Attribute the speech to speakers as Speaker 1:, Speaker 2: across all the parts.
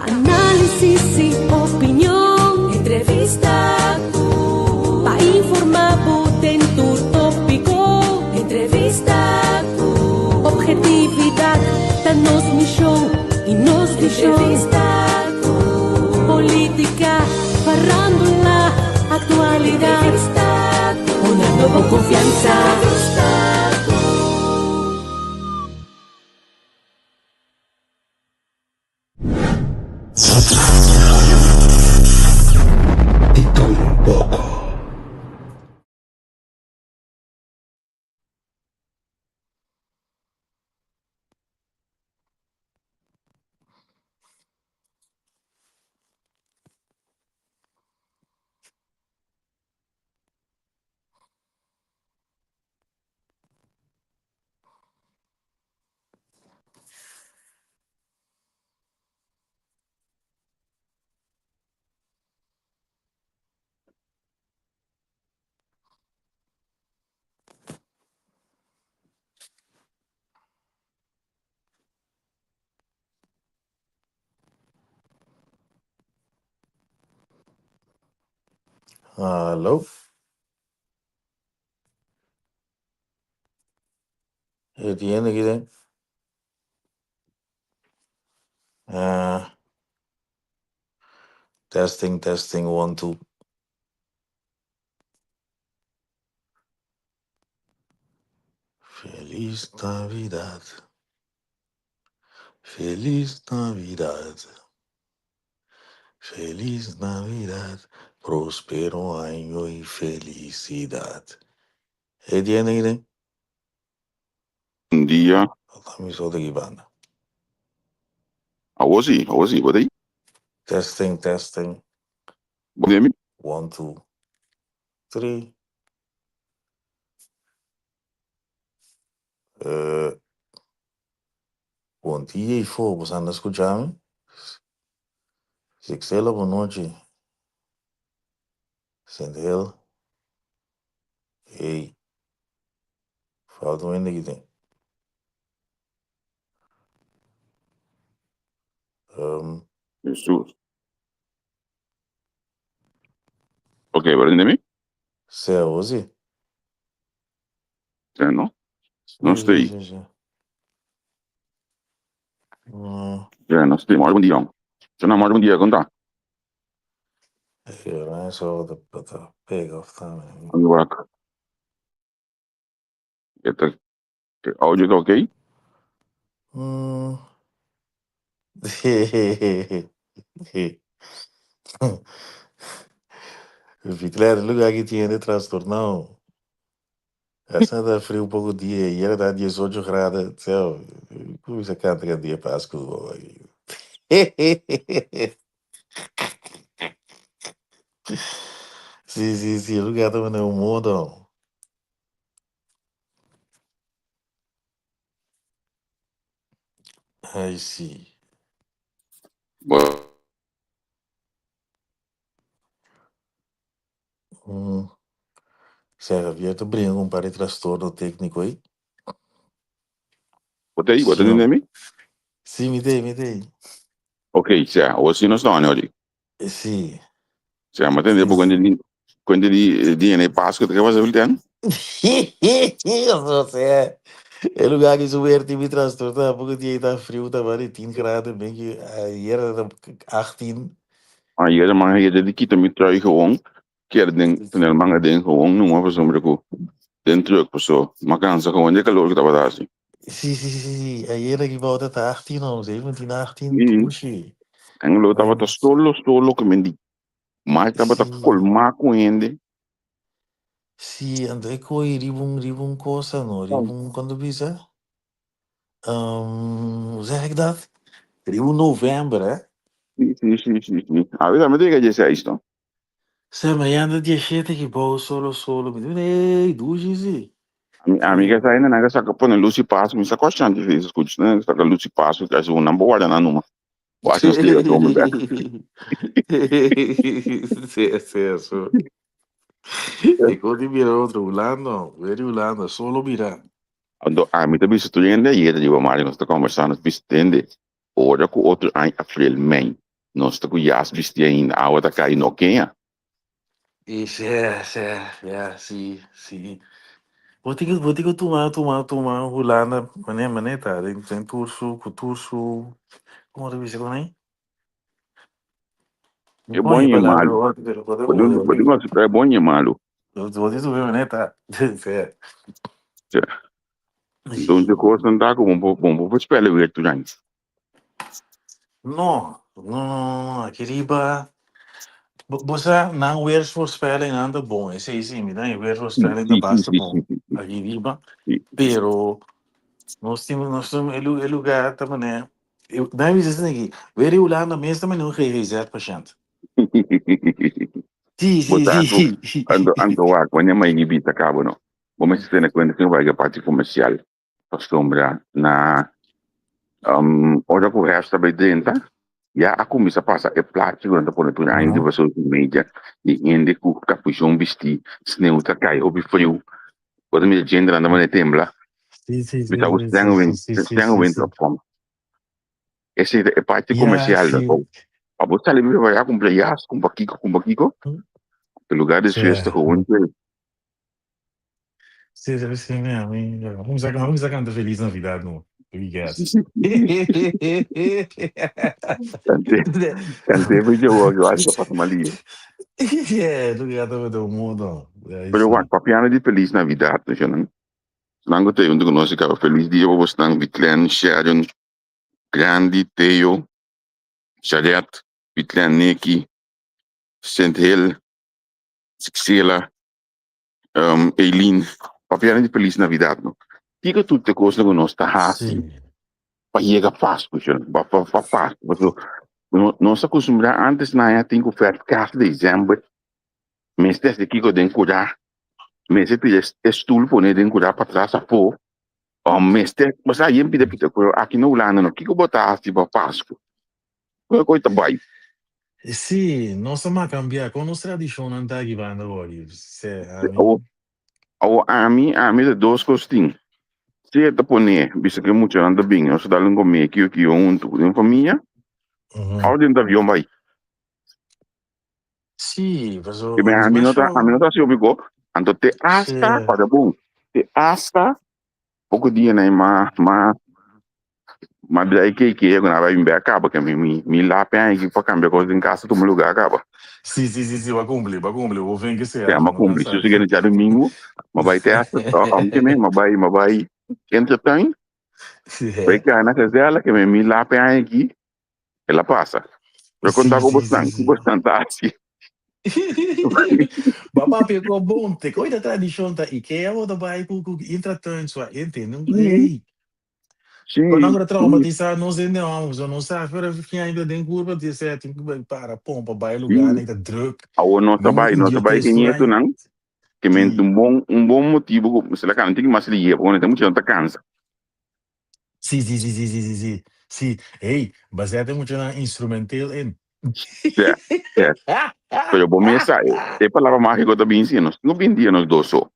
Speaker 1: Análisis i opinion. Entrevista ku. Pa informá bo den tur tópiko. Entrevista ku. Objetividat ta nos mishon i nos vishon. Entrevista ku. Polítika, farándula, aktualidat. Entrevista ku. Dunando bo konfiansa. Entrevista ku.
Speaker 2: Di todo un poco. Hallo. Etienne aki den. Ah, testing, testing, one, two. Feliz Navidad. Feliz Navidad. Feliz Navidad. Prospero año y felicidad. Etienne aki den.
Speaker 3: Bon dia.
Speaker 2: Falta mi so di ki banda.
Speaker 3: Awor si, awor si, bo ta ei?
Speaker 2: Testing, testing.
Speaker 3: Bo tende mi?
Speaker 2: One, two, three. Eh, bon dia ifo, bo sa anda skucha mi? Sixela, bon nochi. Sint Hill. Hey, falta un hende aki den. Um,
Speaker 3: Jesus. Ok, bo ta tende mi?
Speaker 2: Si, awor si.
Speaker 3: Sí, no? No
Speaker 2: Sí, sí,
Speaker 3: stay.
Speaker 2: sí, sí. Mm,
Speaker 3: Sí, no stay. Mor bon dia. Sí, no, mor bon dia, kon ta?
Speaker 2: eh, eso ta, ta pega of ta.
Speaker 3: Ami wak. E ta, audio ta ok?
Speaker 2: Mm. Vitler, lugar que tinha de trastornado. Essa tá frio um pouco dia e era tá 18 graus. Céu, como você canta que é dia Páscoa? Sí, sí, sí, lugar tá no mundo. Ai, sí.
Speaker 3: Bo,
Speaker 2: Zé Javier ta bringa ku un par di trastorno tékniko ei.
Speaker 3: bo ta ei? Bo
Speaker 2: Sí,
Speaker 3: ta tende mi?
Speaker 2: Sí, mi t'ei, mi t'ei.
Speaker 3: Ok, sea, awor sí nos ta hòni ori.
Speaker 2: Sí.
Speaker 3: Sea, mi a tende
Speaker 2: Sí,
Speaker 3: bo
Speaker 2: sí.
Speaker 3: kuente di, kuente di DNA Pasku, ta ke pasa Wilton?
Speaker 2: O sea, e lugar ki su werti mi trastorna, poko dia ta friu, ta bari 10 graden, ben ki ayer ta 18.
Speaker 3: Ayer man haya di kita mi trui gewoon, kier den tunel manga den gewoon numa pasobra ku den truck paso ma cansa gewoon di e calor ku tabata hasi.
Speaker 2: Sí, sí, sí, sí, ayer aki bou ta 18 o 17, 18,
Speaker 3: Sí,
Speaker 2: pushi.
Speaker 3: en lo tabata solo solo ku men di mai tabata colma ku hende.
Speaker 2: Sí, anto e koe riba un riba un cosa no, riba un cuando bisa? Hoe zeg ik dat? Riba un november, hè?
Speaker 3: Sí, sí, sí, sí, sí. A ver, tambe ta yega 16, no?
Speaker 2: Sê, mañana dia 7 ki bou solo solo. Mi di, hey, dushi si.
Speaker 3: Ami, ami ke sa nan ka saka pone lusi paso, mi sa kwashan di fees escuch, nan saka lusi paso, kasi un nan bo warda nan numa. Bo hasi nos liga dromen bek.
Speaker 2: Sí, sí, eso. E kon di mira otro, Hulanda, weri Hulanda, solo mira.
Speaker 3: Anto ami ta bisa tur hende, ayera riba Mario nos ta conversa, nos bisa tende, ora ku otro aña april, mei. Nos ta ku jas bisti ainda, awa ta kai no keña.
Speaker 2: I sí, sí, ya, sí, sí. Bo tin ku tuma Hulanda mane ta den tur su, kon ta bisa kon?
Speaker 3: E bon i e malu. Bo tin ku e bon i e malu.
Speaker 2: Bo tin su mane ta. Sí.
Speaker 3: Sí. Entonces kosnan ta ku bo por spelen weer tur aña.
Speaker 2: No, no, no, aki riba bo sa nan weersvoorspelling nan ta bon, esei sí, mi ta weersvoorspelling ta basta bon aki riba, pero nos tin e lugar ta mane, nan bisa asina aki, weer in Hulanda mes ta mane un GGZ patiënt. Sí,
Speaker 3: Bo
Speaker 2: sí,
Speaker 3: sa ku
Speaker 2: sí.
Speaker 3: anto wak, wanneer mai gibi ta kaba no. Bo mester tene kuenta ku bai parti komersial pasobra na ora ku herfst ta bai drenta, ya a kuminsá pasa e plachi ku nan ta pone tur aña riba social media di hende ku kapushon bistí, sneu ta kai hopi friu, bo ta mira djentenan ta manda tembla, bisa bo strenge strenge winter opkomt. Esei ta e parti komersial pa bo sali biba ya kumpra jas, kumpra kiko, kumpra kiko, e lugar di fiesta gewoon te.
Speaker 2: Sí, mi, vamos a cantar Feliz Navidad, no. Yes.
Speaker 3: Kante, kante pa yo yo a pasa mal.
Speaker 2: Yeah, lugar ta do mundo.
Speaker 3: Pero wak, papiando di Feliz Navidad, no nan. Nan ku te junto ku nos ka feliz dia pa bosnan Vitlen, Sharon, Grandi, Theo, Charet, Vitlen, Nicky, Sint Hill, Sixela, Eileen. Papiando di Feliz Navidad, no. Kiko tur te kosnan ku nos ta hasi pa yega Pasku, pa Pasku. Pasobra nos a kustumbrá antes na aña tin ku fèrt kas desèmber, mester hasi kiko den kurá, mester tira e stul pone den kurá patras afó, mester, bo sa yen pida pida, pero aki na Hulanda no, kiko bo ta hasi pa Pasku? Kua kos ta bai?
Speaker 2: Sí, nos a kambia kon nos tradishonnan ta aki banda hoor. Se, ami.
Speaker 3: Awo ami ta dos kos tin. Si e ta pone bisa ku e muchanan ta bin, nos ta dal un kome kio kio huntu den famia, òf den avion bai.
Speaker 2: Sí, paso
Speaker 3: Ami no ta hasi hopi ko, anto te hasta, para bon, te hasta poko dianan ma bira e keke ku nan bai bin bek kaba, ke mi lapi aña pa kambia kos den kasa tuma lugar kaba.
Speaker 2: Sí, va a cumplir, vou ver que
Speaker 3: sea. Ma cumpli, si sigue djadumingu, ma bai te hasta, ke men, ma bai Intratuin, bai kana gezellig, ke men mi lapi aña aki, el a pasa. Pero konta ku bosnan, ku bosnan ta hasi?
Speaker 2: Ba papia ko bon, te koi da tradishon ta Ikea bo ta bai ku Intratuin swa ente, no hey. Quando agora traumatizar nos hende homem, so não sabe, pero fica ainda den curva de ser, tem que para pompa, bai lugar, nem tá druk.
Speaker 3: Awo no ta bai, no ta bai ke nieto nan, ke men un bon motibo ku se la kan tin mas liye, porque tem mucha ta cansa.
Speaker 2: Sí. Sí, hey, baseado mucho na instrumental in.
Speaker 3: Ja. Pero bo mesa, e palabra mágiko ta bin si, nos no bin dia nos dos so.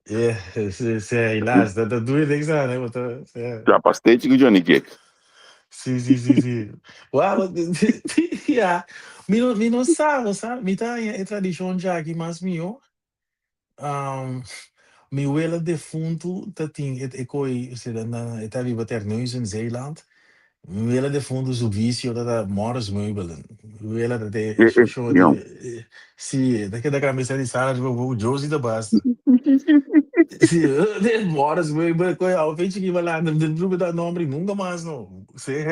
Speaker 2: Yeah, sí, helaas, dat doe je niks aan, hè, want, ja.
Speaker 3: Ja, pastechi ku Johnny Cake.
Speaker 2: Sí. Wow, ja. Mi no sabe, sabe? Mi ta e tradishon ya aki mas mio. Mi wela defuntu ta tin e koi, se na e ta biba Terneuzen, Zeeland. Mi wela defuntu su visio ta Morris meubelen. Mi wela ta te show de sí, ta keda kambia di sala bo Josie ta basta. Sí, de Morris meubelen koi al fecho ki balanda, de grupo da nombre nunca mas no. Sí.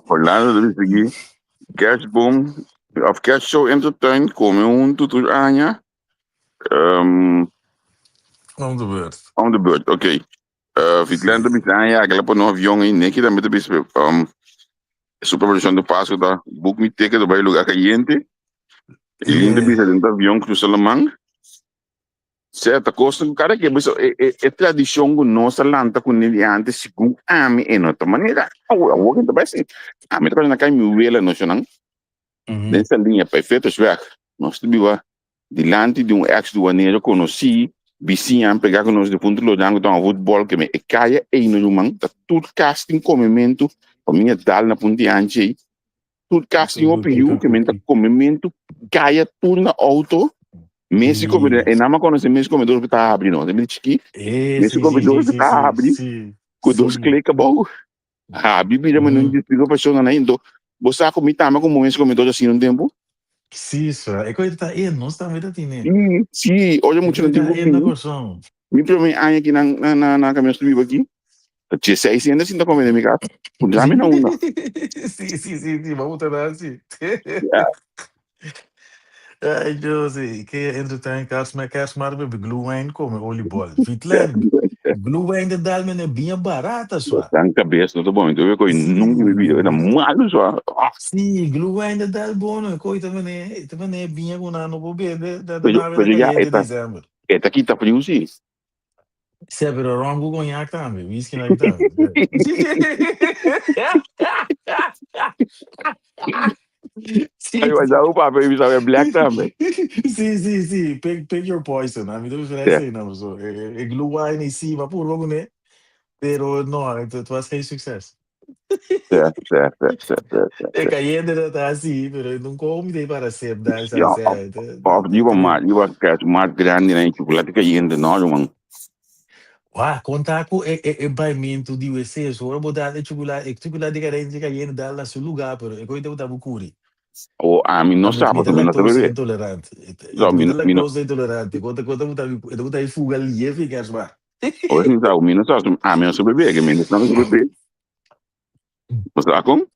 Speaker 3: Orlando ta sigui kerstboom of kerstshow Intratuin kome huntu tur aña.
Speaker 2: Om de beurt.
Speaker 3: Om de beurt, oké. Vitlen ta bisa aña akela pa no avion ei Nicky tambe ta bisa su preparashon di Pasku ta book mi ticket pa bai lugar kayente. Eileen ta bisa den avion krusa laman. Sea ta kos ku kada ke bisa e tradishon ku nos a lanta kuné di antes segun ami e no ta manera awor awor ke ta bai si ami ta na kai mi wela noshonnan den Saliña pa e Vetersweg nos ta biba dilanti di un ex duanero konosí bisiña pegá ku nos defuntu Lorian ku ta hunga futbòl ke me e kaya ei no ruman ta tur kas tin komementu. Pa mi a dal na punti anchi ei. Tur kas tin hopi yu ke men ta komementu kaya tur na auto. Mes komedor, e nama konosé mes komedor ku ta habri no. Tembe chiki. Mes komedor ku ta habri ku dos klek abou. Habri bira men un dispigo pa shona na indo. Bo sa ku mi tambe komo mes komedor asina un tempu?
Speaker 2: Sí, sra. E koe ta e, nos tambe ta tine.
Speaker 3: Sí, sí, ora mucha nan tin ku bini. Mi prome aña aki na na na kaminos ta biba aki. Ta 16 hende sinta kome den mi kas. Puntra mi na unda.
Speaker 2: Sí, sí, sí, sí, bo ta na sí.
Speaker 3: Ja.
Speaker 2: Ay, Josie, ke entertain kerstma kerstmarkt bebe glühwein kome oliebol. Vitlen, glühwein de dal mene biña barata swa.
Speaker 3: Dan kabes no ta bon. Entonces koy nunca mi vida. Era malo swa. Ah.
Speaker 2: Sí, glühwein de dal bono. Koy ta mene, ta mene biña ku nan no por bebe. Da
Speaker 3: Pero,
Speaker 2: nave
Speaker 3: pero
Speaker 2: ta
Speaker 3: ya
Speaker 2: cayente
Speaker 3: eta,
Speaker 2: december.
Speaker 3: eta kita friu sí.
Speaker 2: Sí, pero ron ku coñac tambe, whisky na tambe. Sí.
Speaker 3: Ay, mas aú papi, mi sabe black tambe.
Speaker 2: Sí, sí, sí. Pick your poison. A mi ta preferá
Speaker 3: Yeah.
Speaker 2: esei no. So, e glühwein i sí, ma purba kuné. Pero no, het was geen succes.
Speaker 3: Sí.
Speaker 2: E cayente ta ta así, pero no kom de para sep da sa
Speaker 3: Ja,
Speaker 2: sa.
Speaker 3: of riba mar, riba kerstmarkt grandi na chocolate cayente, no, ruman.
Speaker 2: Wah, konta ku e baimentu di wc, so ora bo dal e chocolate cayente cayente dal na su lugar, pero e koita bo ta bukuri.
Speaker 3: O ami no
Speaker 2: Mi
Speaker 3: sa,
Speaker 2: mi ta
Speaker 3: pasobra mi no ta
Speaker 2: lactose
Speaker 3: bebe.
Speaker 2: intolerant.
Speaker 3: No,
Speaker 2: Mi
Speaker 3: mi
Speaker 2: ta
Speaker 3: no, mi no,
Speaker 2: lactose intolerante. Konta bo ta bo ta fuga liefe kerstmarkt.
Speaker 3: o si sa, mi no sa, ami no sa bebe, ke mi no sa bebe. Bo sa kon?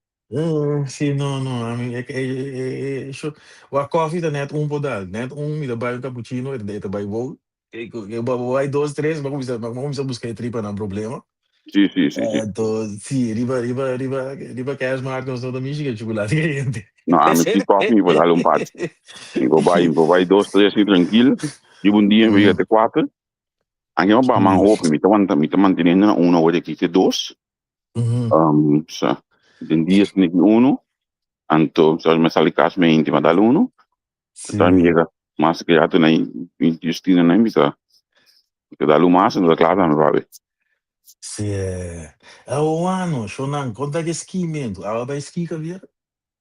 Speaker 2: Sí, no, no, ami e sho, wa koffie ta net un por dal, net un, mi ta bai un cappuccino, e ta bai bou. E bo bai dos, tres, bo cuminsa busca e tripanan problema.
Speaker 3: Sí.
Speaker 2: Anto, sí, riba kerstmarkt nos no ta mishi cu e chocolate cayente.
Speaker 3: No, ami si koffie mi por dal un par. Mi por bai dos, tres, mi trankil. Riba un dia mi por yega te kuater. Anke mi ba man hopi, mi ta wanta, mi ta manteniendo na uno awor aki te dos. Sa, den dia esaki uno, anto sa mi sali kas mi inti mi a dal uno. Sa mi yega mas ke rato na mi Justina na mi sa mi ta dal un mas anto ta kla tambe papi.
Speaker 2: Sí. Awano, shownan, konta ke skimentu. Awa bai ski kabier?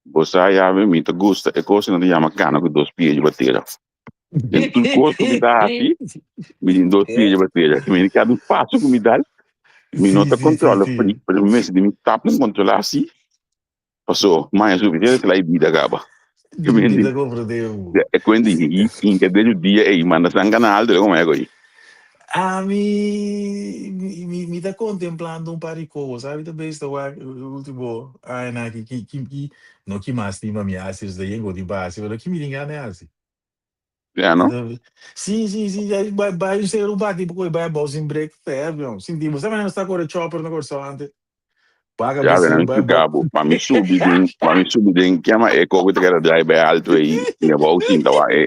Speaker 3: Bo sa yabe mi ta gusta e kos nan ta yama kana ku dos pia riba tera. Den tur kos ku mi ta hasi, mi tin dos pia riba tera. Mi kada un paso ku mi dal, mi no ta kontrola fri, pero mi mester di mi stapnan kontrola si. Paso, maña sufisiente kla e bida kaba.
Speaker 2: Mi ta komprende bo.
Speaker 3: E kuenta i hinka den su dia ei manda san kana alto komo e koi.
Speaker 2: Ami mi ta kontemplando un par di kos. Ami ta bes ta wak e ultimo añanan aki ki ki ki no ki mas tin pa mi hasi esei ta yengo tin pa hasi pero ki mi tin gana di hasi.
Speaker 3: Ya no?
Speaker 2: Sí, sí, sí, ya bai bai un seru bati poko e bai abou sin brek fèr jong. Sinti bo sa manera nos ta kore chopper na Kòrsou ante. Paga
Speaker 3: Ya
Speaker 2: be
Speaker 3: ven
Speaker 2: seru
Speaker 3: a
Speaker 2: bai abou.
Speaker 3: explica bo, pa mi subi den, pa mi subi den, kema e koko te keda drai bai alto ei, mi abou sinta wa e.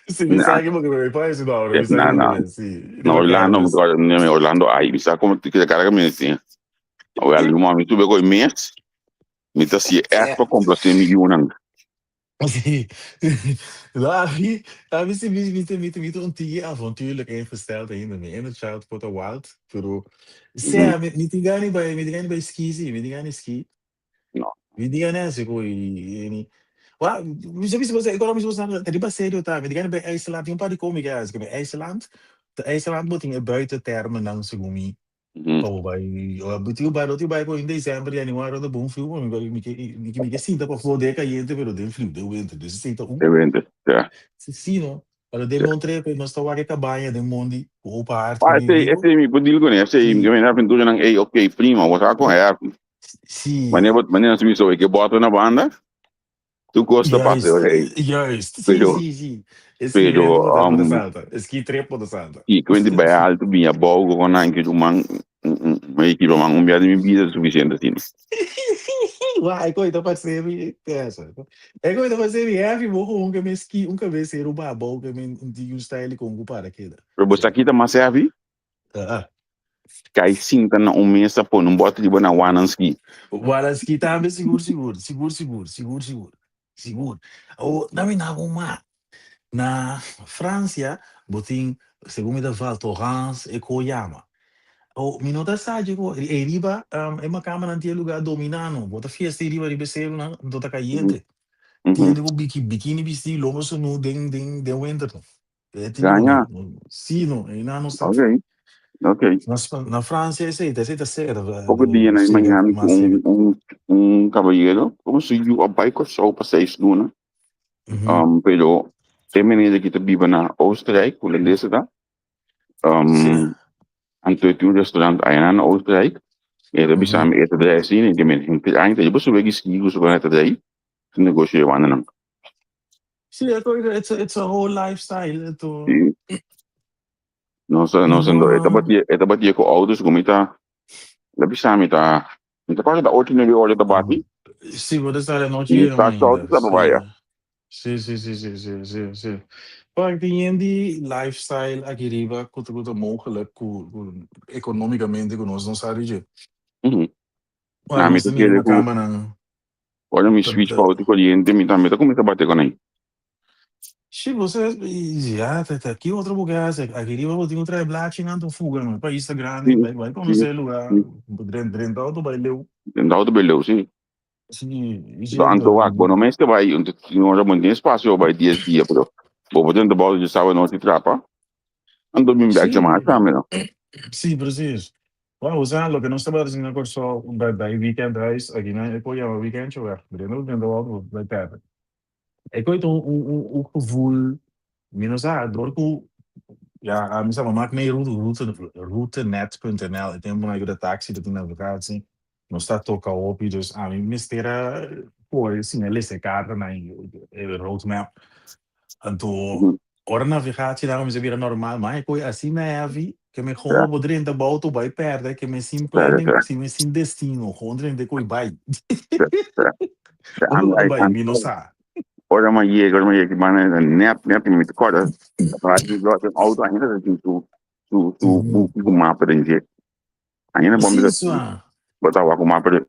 Speaker 2: Sí, mi sa ki bo ke mi pa esi no, mi sa
Speaker 3: Na
Speaker 2: ki bo
Speaker 3: na.
Speaker 2: ke mi, sí.
Speaker 3: Na
Speaker 2: Riba
Speaker 3: Orlando,
Speaker 2: kermis.
Speaker 3: mi Orlando ai, mi sa como te keda cara mi si. Wel, mi subi koi mes, mi ta si echt pa complacer mi yunan.
Speaker 2: Sí. No, ami sí mi ta un tiki avontuurlijk ingesteld ainda. Mi inner child por ta wild, pero sea, mi tin gana di bai, mi tin gana di bai ski sí, mi tin gana di ski.
Speaker 3: No.
Speaker 2: Mi tin gana di hasi ku i Wa, mi sa bisa boso, e kora mi bisa boso, ta riba serio ta, mi tin gana di bai IJsland, tin un par di komi ke hasi, ke IJsland, ta IJsland bo tin e buitentermennan segun mi. Pa bo bai, bo tin bai, lo tin bai in december, januari, unda bon friu, mi bai, mi ke, mi ke, mi ke sinta pafó den cayente, pero den friu, den winter, dus esei ta un.
Speaker 3: Den winter, ja.
Speaker 2: Si, si no, pero den Monterey pe nos ta wak e cabaña den mondi, ku open hart
Speaker 3: Ah,
Speaker 2: ku
Speaker 3: esei,
Speaker 2: rico.
Speaker 3: esei mi por deal kuné, esei,
Speaker 2: Si.
Speaker 3: mi mira aventuranan, ey, ok, prima, bo sa kon happy.
Speaker 2: Si.
Speaker 3: Manera bo, manera nos bisa, ke boto na banda, Tur kos ta pasa
Speaker 2: Juist,
Speaker 3: hey.
Speaker 2: juist. Sí,
Speaker 3: Pero,
Speaker 2: sí, sí. Eskimento
Speaker 3: pero,
Speaker 2: bo ta bo ta
Speaker 3: um,
Speaker 2: salta. Ski trip bo ta salta.
Speaker 3: i ku enti bai alto bin abou ku nan ki ruman mi ekipa man un bia di mi bida ta sufisiente asina.
Speaker 2: Wah, e koi ta parse mi eso. E koi ta parse mi heavy bo ku un ke mi ski un kabes e ruba abou ke mi un tiki un style kon ku para keda.
Speaker 3: Pero bo sa ki ta mas heavy?
Speaker 2: Ah.
Speaker 3: Kai sinta na un mesa pone un bòt riba na wanan ski.
Speaker 2: Wanan ski tambe sigur sigur sigur sigur sigur sigur sigur. Awor na mi na un ma na Francia bo tin segun mi ta Val Thorens e ko yama. Oh, mi no ta sa dje e riba e makamba tin lugá dominá no. Bo ta fiesta riba riba seru nan, no ta kayente. Tin hende ku bikini bistí, lomba sunú den winter. E tin
Speaker 3: Gaña.
Speaker 2: Si no, e na no sa. Na Fransia esei ta sera.
Speaker 3: Poko dia na Miami ku un kabayero, komo su yu a bai Kòrsou pa 6 luna. Pero e meneer ku ta biba na Oostenrijk, hulandese ta. Anto e tin un restaurant ei na Oostenrijk. E ta bisa mi e ta drei asina, i men henter aña ta bo subi ski ku su ta drei. Su negoshi e wanda nan.
Speaker 2: Si, it's a whole lifestyle. Ito.
Speaker 3: Si. No sa,
Speaker 2: No.
Speaker 3: e ta bati ku autos ku mi ta la bisa mi ta quasi da 8, 9 ora ta bati.
Speaker 2: Si, bo ta sali anochi
Speaker 3: I ta
Speaker 2: ainda.
Speaker 3: auto ta vaya.
Speaker 2: Si. Maar tin di lifestyle aki riba ku ta mogelijk ku economicamente ku nos no sa dje. Maar
Speaker 3: Na, mi
Speaker 2: nos
Speaker 3: ta
Speaker 2: ta mira
Speaker 3: kere ku
Speaker 2: makamba nan.
Speaker 3: ora mi switch pa auto koriente, mi tambe ta kuminsá bati kuné.
Speaker 2: Si, bo ya, ta, ki otro bo ke hasi? Aki riba bo tin ku traha blachi nan to fuga, no? Pais ta grandi, bai konosé lugá, drenta auto bai leu.
Speaker 3: Den auto bai leu, si.
Speaker 2: Si,
Speaker 3: Anto wak, bo no mester bai, un ora bo tin espasio bai 10 dia, pero bo por drenta auto djasawe anochi trapa. Anto bin bèk djamá tambe, no?
Speaker 2: Si, precies. Wow, o sea, loke nos tabata hasiendo na Kòrsou bai weekend huis, aki nan e por yama weekendje weg. Drenta drenta auto bai pèrdè. Ik weet un gevoel, mi no sa, door ku ja, mi sa, maak mee route, routenet.nl, e tempu nan ku taxi dat navigatie. Nos ta toka hopi, dus ami mester a por siña lesa e karta na e roadmap. Anto ora navigatie nan kuminsá bira normal, ma e koi asina heavy, ke mi gewoon bo drenta auto bai pèrdè, ke mi sin planning, si mi sin destino, gewoon drenta koi bai.
Speaker 3: Ami,
Speaker 2: Unda bai, mi no sa.
Speaker 3: Ora mi yega, man, net mi ta kòrda, pa auto ainda tin su buki ku mapa den dje. Ainda bom bisa,
Speaker 2: Precies, wa.
Speaker 3: bo ta wak ku mapa den.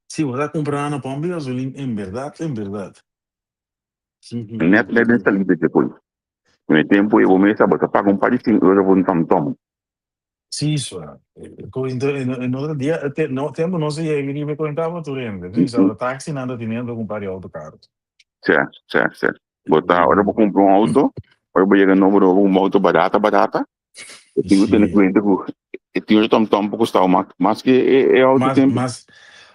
Speaker 2: Si, bo ta kumpra na pòmp di gasolin, en berdat, en berdat. Si.
Speaker 3: Net den salida dje poi. Na e tempu ei bo mes bo ta paga un par di 100 euro pa un TomTom.
Speaker 2: Si, swa. En otro dia, no, tempu nos a yega riba kontaba tur hende. Si, sa taxi nan ta teniendo ku un par di auto karo.
Speaker 3: Si. Bo ta, ora bo kumpra un auto, ora bo yega nobo, bo un auto barata, barata, e tin ku tene kuenta ku e tin un TomTom por kosta mas ku e auto
Speaker 2: Mas,
Speaker 3: tempu.
Speaker 2: mas,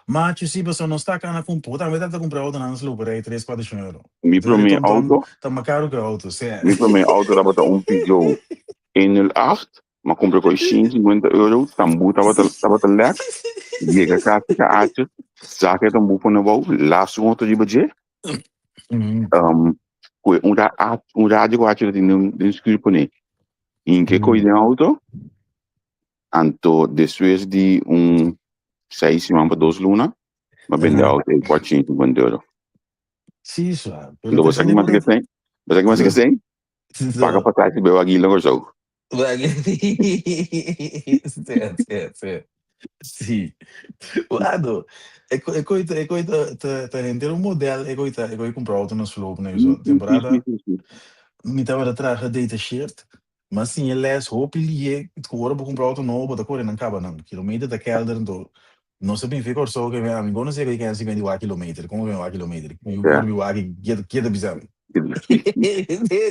Speaker 2: macho, si, pasobra nos ta kana ku tambe ta kumpra auto nan sloperij 300, 400 euro.
Speaker 3: Mi
Speaker 2: Entonces,
Speaker 3: promé
Speaker 2: TomTom
Speaker 3: auto,
Speaker 2: ta mas karo ku auto, sea.
Speaker 3: Mi promé auto tabata un Peugeot 108, m'a kumpra ku 150 euro, tambú tabata lek, yega kas ka acho, saka e tambú pone abou, las un otro riba dje, ku un radio ku acho tin den schuur pone. Hinka e koi den auto, anto despues di un 6 siman pa 2 luna, m'a bende auto ei 450 euro.
Speaker 2: Si, swa. Pero
Speaker 3: Anto bo sa ki mas ke esei? Bo sa ki mas ke esei? Paga pasashi bai Wagila Kòrsou.
Speaker 2: Si. Bueno, e koi ta henter un model, e koi kumpra auto na sloop na so. Temporada mi tabata traha gedetacheerd, ma sin e les hopi lié, ku ora bo kumpra auto nobo, bo ta kore nan kaba nan. Kilometer ta kelder, anto nos a bin fi Kòrsou ke mi no sé ke si ben di wak kilometer, kon ben wak kilometer? Mi por bi wak ke ta bisa mi.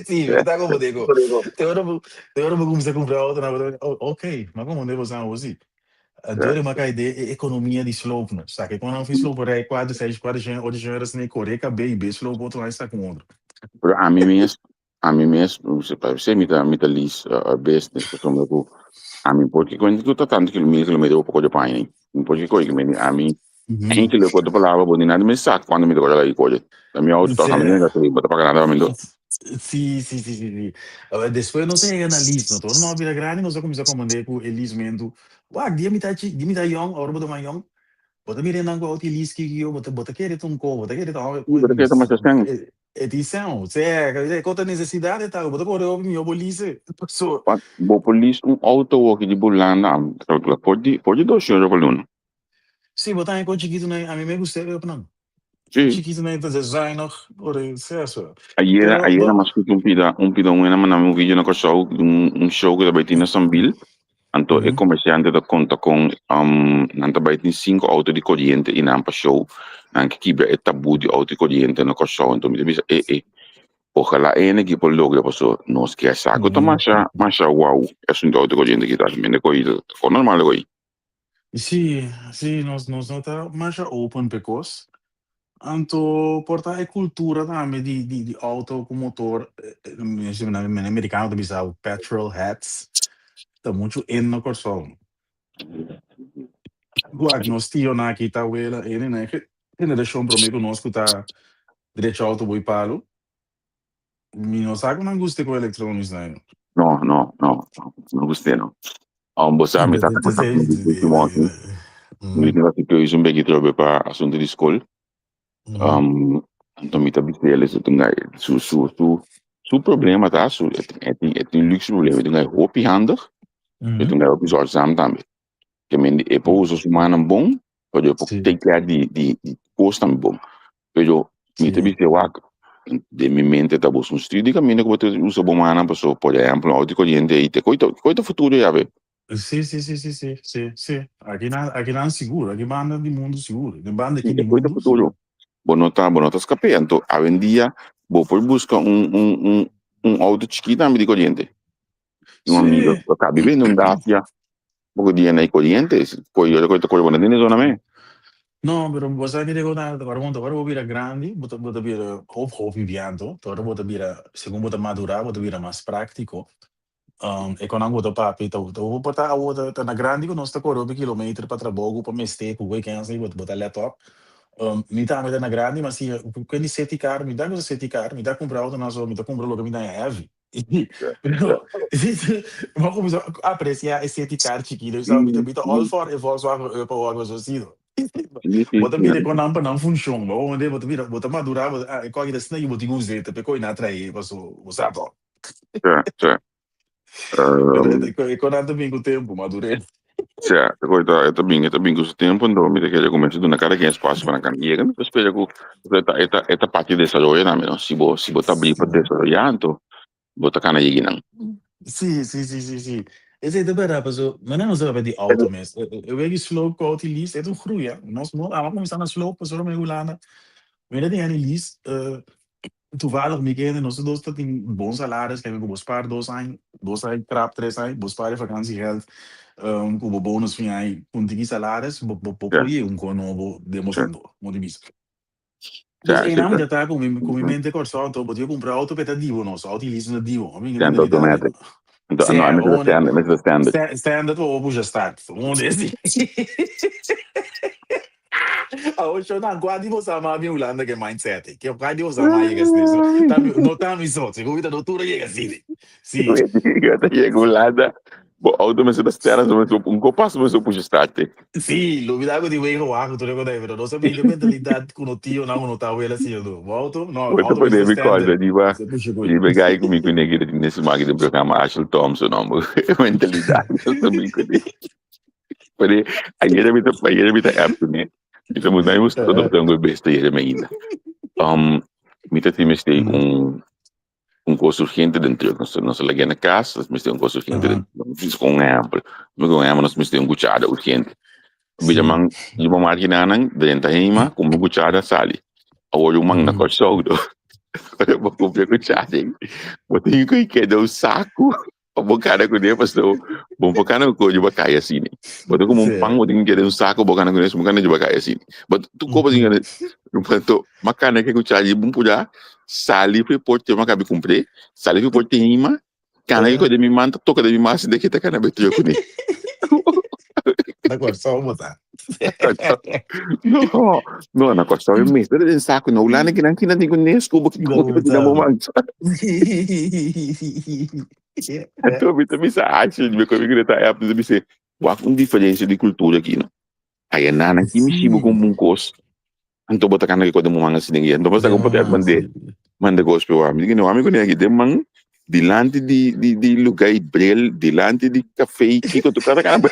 Speaker 2: Si, ta komo digo. Te ora bo kuminsá kumpra auto na oh, ok, ma komo bo sa si. Dore ma kai de ekonomia di sloop no. Sa ke kon fi sloop rij 4, 6, 4, 5, 8 euro sne kore ka be be sloop otro ai sa ku otro.
Speaker 3: Pero ami mes, pa se mi ta lease business pasobra ku ami por ke kuenta ku ta tantu kilometer bo por paña. Mi por ke koi ke ami enkele ku otro palabra bo ni nada mi sa kuando mi ta kore kore. Mi auto ta mi no bo ta paga nada pa mi do.
Speaker 2: Si. Despues nos a yega na lease, no? Ora nos bira grandi, nos a kuminsá komprendé ku e leasemento. Wak, dia mi ta yong, ora bo ta mas yong, bo ta mira nan ku auto lease ki yo, bo ta kere ta un ko, bo ta kere ta
Speaker 3: Bo ta kere ta masha sen.
Speaker 2: E di sen, sea, e kota nesesidat e tal, bo ta kore hopi mihó bo lease. So,
Speaker 3: Bo por lease un auto aki di Hulanda, kalkula por di 200 euro pa luna.
Speaker 2: Si, bo ta ko chikitu na, ami me gusta e nan. Chikito nan ta zuinig ora e sea so.
Speaker 3: Ayera,
Speaker 2: Pero
Speaker 3: ayera
Speaker 2: bo
Speaker 3: mas escucha un pida, un pida un hende a mandami un video na Kòrsou di un, un show ku ta bai tin na Sambil. Anto e komersiante ta konta kon nan ta bai tin sinku outo di koriente i nan pa show nan ke kibra e tabú di outo di koriente na Kòrsou. Anto mi ta bisa e e ojalá e hende aki por logra paso nos ke sa ku ta masha masha wou e asuntu outo di koriente aki ta mende ko'i ta kon normal ko'i.
Speaker 2: Sí, sí, nos nos no ta masha open p'e kos. Anto por ta e kultura tambe di di di outo ku motor, men amerikano ta bisa petrol heads, ta muchu in na Kòrsou. Wak, nos tionan aki ta wela ene na e generashon promé ku nos ku ta drecha outo boi palu. Mi no sa ku nan gusta ku electronics nan.
Speaker 3: No, no, no, no gust'é no. Bo sa mi tata ku tata mi di último aki. Mi tin hasi keuze un beki trobe pa asuntu di skol. Anto mi ta bisa el su tin su su su su problema ta su e tin e tin luxe problema e tin gai hopi handig, e tin gai hopi zorgzaam tambe. Ke men e por usa su mannan bon, pero e por take care di di di kosnan bon. Pero mi ta bisa wak, den mi mente ta busca un studio caminda cu bo ta usa bo mannan paso por ehemplo un auto di coriente ey te coy ta futuro ya be.
Speaker 2: Sí, sí, sí, sí, sí, sí, sí. Aki nan, aki nan sigur, aki banda di mundu sigur, den banda
Speaker 3: Sí,
Speaker 2: aki di
Speaker 3: te coy ta
Speaker 2: mundu
Speaker 3: futuro.
Speaker 2: sigur.
Speaker 3: Bo no ta, bo no ta scap'e, anto awendia bo por busca un un un un auto chikito tambe di coriente. Un amigo a kabi bende un Dacia poko dia na e koriente, koi ora koi ta kore bo no tene zona me.
Speaker 2: No, pero bo sa kiko ta ora bo ora bo bira grandi bo ta bo ta bira hopi hopi bianto, ora bo ta bira segun bo ta madura bo ta bira mas práktiko. E konan ku bo ta papia ta ta bo por ta awor ta na grandi ku nos ta kore hopi kilometer pa trabou ku pa mester ku weekends bo ta lèt op. Mi tambe ta na grandi ma si ku di seti kar mi ta gusta seti kar mi ta kumpra outo nan so mi ta kumpra loke mi ta haña heavy. Pero, bo cuminsa aprecia e seti car chikito, sa mi ta mi ta all for e Volkswagen Up of algo so sido. Bo ta mira con nan pa nan funcion, bo wende bo ta mira bo ta madura bo ta ah e coge ta asina y bo tin cu us'e ta p'e coy nan trae paso bo sa to.
Speaker 3: Sí, sí.
Speaker 2: Pero e conan ta bin cu tempo, madurez.
Speaker 3: Sí, e coy ta e ta bin e ta bin cu su tempo, enton mi ta kere cu mester duna cada ken espacio pa nan kan yega, mi ta spera cu e ta e ta e ta parti di desaroyo tambe no, si bo si bo ta abri pa desaroya anto bo ta kana yegi nan.
Speaker 2: Sí, sí, sí, sí, sí. Esei ta berdad, paso manera nos ta papia di auto mes, e wei di sloop cu auto lease e ta un groei, nos no amo cuminsa na sloop pasobra mi Hulanda mi ta tin hende lease Toevallig mi kende nos dos ta tin bon salaris kende ku bo spaar dos aña, dos aña krap tres aña, bo spaar e vakantiegeld ku bo bonus fin aña kun tiki salaris bo bo por yega un kon nobo den bo sueldo, mo di bisa. Dus einan mi ta ta ku mi ku mi mente Kòrsou anto bo tin ku kumpra outo p'e ta dibo nos, outo i lease no ta dibo, mi bini ku mentalidad
Speaker 3: Anto, no, mi ta standard, mi ta standard.
Speaker 2: Standard o pusha start. Un de si. Awor shonan, kua di boso a ama bin Hulanda ke mindset ei? Kua di boso a ama yega asina? So, ta mi, no ta mi so. Segun mi ta no tur a yega asina. Si.
Speaker 3: Yo ta yega Hulanda, bo auto mester ta standard, so mester un ko paso mester pusha start.
Speaker 2: Si, lo mi ta ku di wegen wagen tur e kos ei, pero nos a bin ke mentalidat ku no tionan ku no ta abuela siña do. Bo auto, no,
Speaker 3: Bo ta
Speaker 2: auto
Speaker 3: pone
Speaker 2: mester
Speaker 3: mi
Speaker 2: standard.
Speaker 3: kòrda riba
Speaker 2: Mester pusha ku.
Speaker 3: riba e guy ku mi kuné ki ta tin den su maki den programa Ashel Thompson homber. Mentalidat nos ta bin kuné. Pero ayer mi ta ayer mi ta app kuné. Mi ta muda mi musta todo tengo besta ayer mi ainda. Mi ta tin mester un un kos urgente den truck. Nos nos a lag'é na kas, nos mester un kos urgente den truck. Nos con un ehempel. Mi con un ehempel nos mester un cuchara urgente. Mi man yuba markinanan drenta hema kumpra un cuchara sali. Awor un man na Kòrsou do. Ora bo kumpra cuchara ei, bo tin ku keda un saku pa bo kana kuné pasobra bo no por kana ku yuba kai asina. Bo ta kume un pan bo tin ku keda un saku bo kana kuné bo kana yuba kai asina. Bo tur kos bo tin ku Anto m'a kana ke kuchara di bun purá sali for e porte m'a kabi kumpr'é, sali for e porte hima, kana ke kos den mi man ta toka den mi man asina ke ta kana betuyo kuné.
Speaker 2: Na Kòrsou bo ta.
Speaker 3: No, no, na Kòrsou e mester den saku. Na Hulanda kinan kinan tin ku nesku bo ki koke bo tin na bo man. Anto mi ta bisa Axel, mi ku mi ta app, mi ta bisa, wak un diferensia di kultura aki no. Aya nana ki mishi bo con un cos anto bo ta cana ki den man asina aki anto bo sa con poder mande mande cos pe wami di wami con aki den man dilanti di di di lugar y bril dilanti di cafe kiko tu cada cana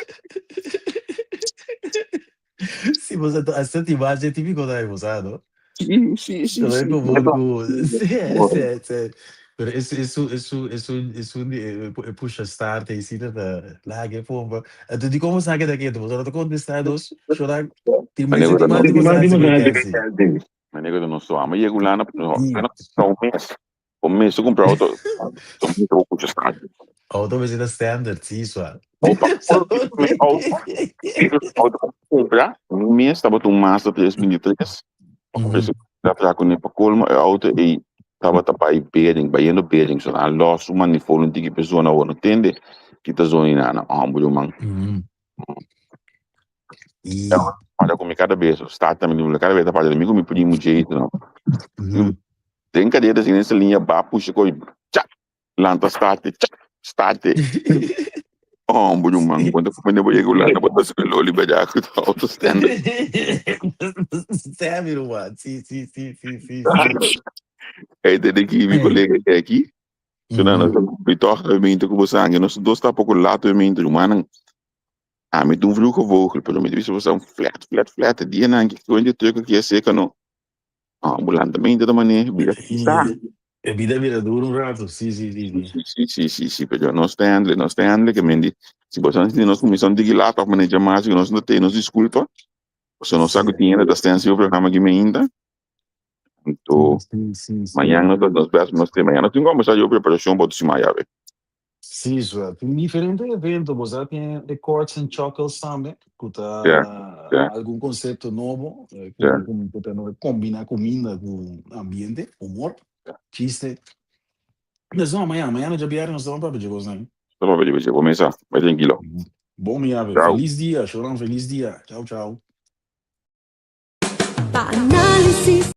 Speaker 2: Si bo sa asina tin mas dje típico ta bo sa no.
Speaker 3: Sí, sí, sí,
Speaker 2: Tambe
Speaker 3: sí.
Speaker 2: komun ku sí, sí, sí. Pero esu, esu, esu, esu, esu di e pusha start ei sí ta laga e pompa. Anto di komo sa keda ketu? Boso no ta kontestá dos? Shora tin
Speaker 3: Mané
Speaker 2: mester
Speaker 3: ku ta
Speaker 2: tin mas
Speaker 3: no
Speaker 2: di boso hasi frekensi.
Speaker 3: Mané ku ta no so. Amo yega Hulanda no
Speaker 2: Sí.
Speaker 3: ta un mes. Un mes ta kumpra outo. Un mes ta pusha start.
Speaker 2: Outo mester ta standard, sí sua.
Speaker 3: Opa, auto, auto kumpra, un mes tabata un Mazda 323. Da kuné pa kolmo e auto ei tabata bai Bering, bayendo Bering. So nan a lòs su manifold un tiki p'e zona awor no tende ki ta zona ei nan. Homber ruman. Papia ku mi kada bes, start na mi kada bes ta papia mi ku mi primu Jason. Den kadera asina esa liña ba pusha ko'i chak lanta start chak start. Homber ruman, bo ta kumende bo yega Hulanda bo ta saka loli bada ku ta auto standard.
Speaker 2: Sabi ruman, si si si si si si.
Speaker 3: Ey tende ki mi kolega aki, so nan nos a kumpli tòg e ku bo sangue, nos dos ta poko lato e mente rumannan. Ami ta un vroege vogel, pero mi ta bisa boso un flat, flat, flat. E dianan ki kuenta e truck aki a seka no. Ambulantamente ta maneha, bira pisa.
Speaker 2: E bida bira duro un rato, si, si, si, si.
Speaker 3: Si, si, si, si, si, pero nos ta handle, nos ta handle, ke men di, si boso a sinti nos kuminsá un tiki laat of maneha mas, ku nos no te, nos diskulpa. Pasobra nos sa ku tin hende ta sten si e programa aki mainta. Anto, mañan nos ta nos best, nos te, mañan nos tin kombersá riba preparashon pa otro siman yawe.
Speaker 2: Sí, so tin diferente evento, bo sa tin e Courts and Chuckles tambe, ku ta algun konsepto nobo, ku ku ta kombina kuminda ku ambiente, humor, chiste. Nos no, mañana, mañana djabièrnè nos ta ban papia dje kosnan.
Speaker 3: Ta papia dje kosnan, bo mesa, bai trankilo.
Speaker 2: Bon mi yabe, felis dia, shoran felis dia, chao chao.
Speaker 1: Pa análisis.